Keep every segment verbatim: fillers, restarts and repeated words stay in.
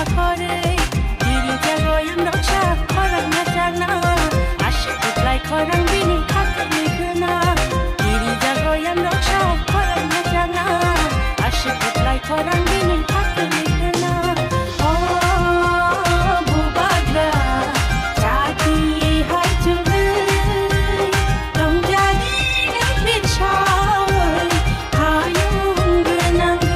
Khoroi, kiri jago yang roksa khorang na changna. Ashik kutlai khorang bini khakhwrwi khwna. Kiri jago yang roksa khorang na changna. Ashik kutlai khorang bini khakhwrwi khwna. O bubagra, chati hai chungwi, tongjani nang bin sawi, hayung gwnangwi.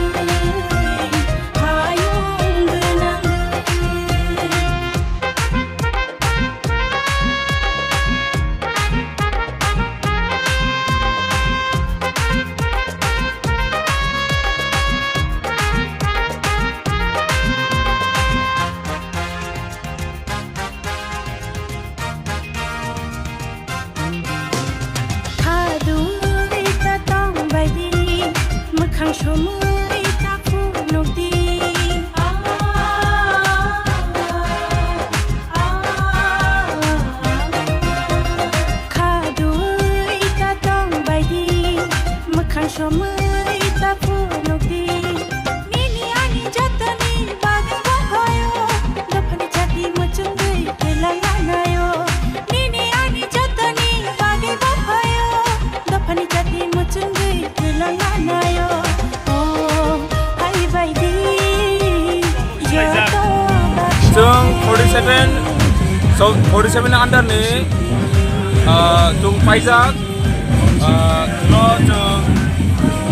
Khadui ta tong bai di, mwkhang somui ta phunuk di. Khadui ta tong bai di, mwkhang somui ta phunuk di. Nini ani jotoni bagwi bokhayo, dophani chati muchungwi khelangna nayo. Nini ani jotoni bagwi bokhayo, dophani chati muchungwi khelangna nayo. Oh, hai bai di, joto baksa. Chwng forty seven, so forty seven under ni, ah, chwng paijak. Ah, no, chwng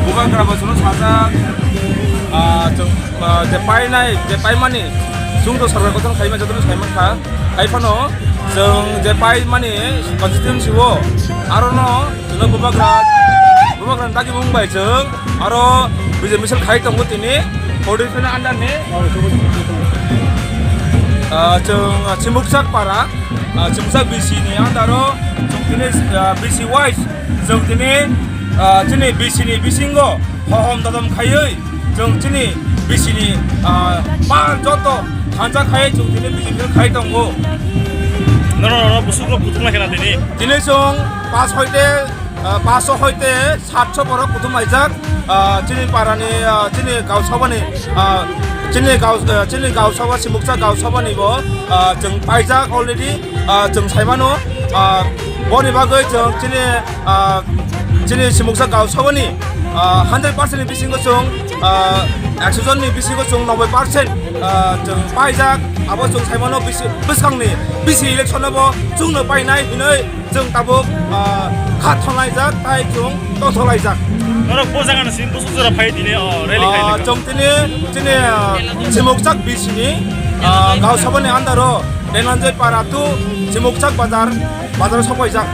bubagra bo chwngno sajak. Ah, chwng, ah, je painai, je paimani, chwng to sarbai kotor khaima jotono saimankha. Hai phano chwng je paimani constituency o, aro no chwngno bubagra, bubagra dagi mung bai chwng aro bijai misil khai tongo tini forty seven under ni. Ah, chwng Chimukchak para. Ah, chwngsa B C ni under o chwng tini, ah, B C wise chwng tini, ah, chini B C ni bisingo hohom dodom khaiwi chwng chini B C ni, ah, pal joto thansa khai chwng tini B C khai tongo. No, no, no, no, busuk rok kutung lai khena tini. Tini chwng pas hoite, ah, pas hoite satso borok kuthum laijak, ah, chini parani, ah, chini gausabani, ah, chini gau-, ah, chini gausaba, Chimukchak gausabani bo, ah, chwng paijak already, ah, chwng saimano, ah, boni bagwi chwng chini, ah, chini Chimukchak gausabani, ah, hundred percent ni bisingo chwng, ah, ekso jon ni bisingo chwng noboi percent, ah, chwng paijak, abo chwng saimano bisi-, bwskangni bisi election no bo chwngno painai hinwi chwng tabuk, ah, kha thonlaijak tai chwng tongtholaijak. Norok bo jaga ni simi busuk jora phai tini, o, rally khai Ah, tongkha. Chwng tini, chini, ah, Chimukchak B C ni, ah, gausabani under o Dhananjay para to Chimukchak bazar, bazar o sopaijak.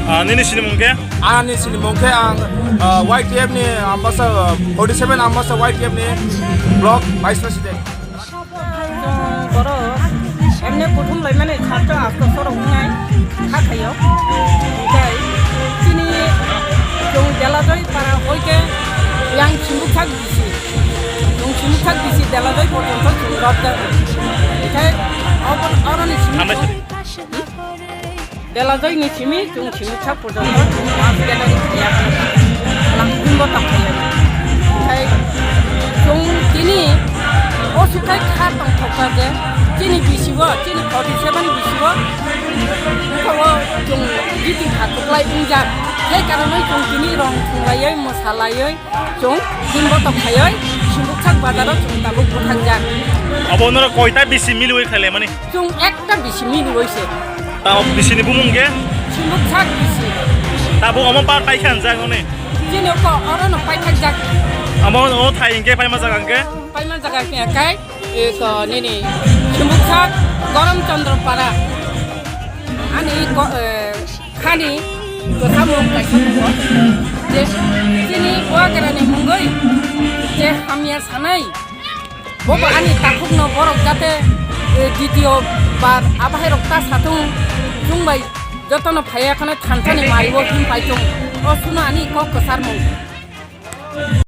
Ah, nini sinimung khe? Ani sinimung khe ang, ah, Y T F ni ambassador, forty seven ambassador Y T F ni block vice president. Borok emne kuthum laimani sabto asto sorok wngnai kha khaio. Hinkhe chini chwng Delajoi para hoikhe yang Chimukchak bisi, chwng Chimukchak bisi Delajoi porjonto chwng rwkjak. Hinkhe abo, aroni simi Delajoi ni simi chwng Chimukchak porjonto chwng mas gathering khaiya, lang bumbo tong khaiya. Khai chwng tini o sukhai kha tongthokjak je chini bisi o, chini forty seven bisi o, o chwng giti kha kwplai wngjak. Hai karonwi chwng tini rong thwnglaiwi, mwsalaiwi, chwng bumbo tong khaiwi Chimukchak bazaro chwng tabuk bwthangjak. Abo norok koita bisi miliwi khailaimani? Chwng ekta bisi miliwi se. Tamo bisi ni bumung khe? Chimukchak bisi. Tabuk omo par paikha hinjak oni? Chini ko oro no paithakjak. Amo o thai hinkhe paima jaga hinkhe? Paima jaga hinkhe kai, e, ko nini Chimukchak Gorom Chandra Para. Ani ko, e, khani kwthamung kaisa tongo. Je chini bubagrani mungwi je hamya sanai. Bobo ani takhukno borok jate, e, ditiyo bar abahairok ta satung chwng bai jotono phaiya khano thansani mario him pai chwng. O suno ani kok kwcharmung.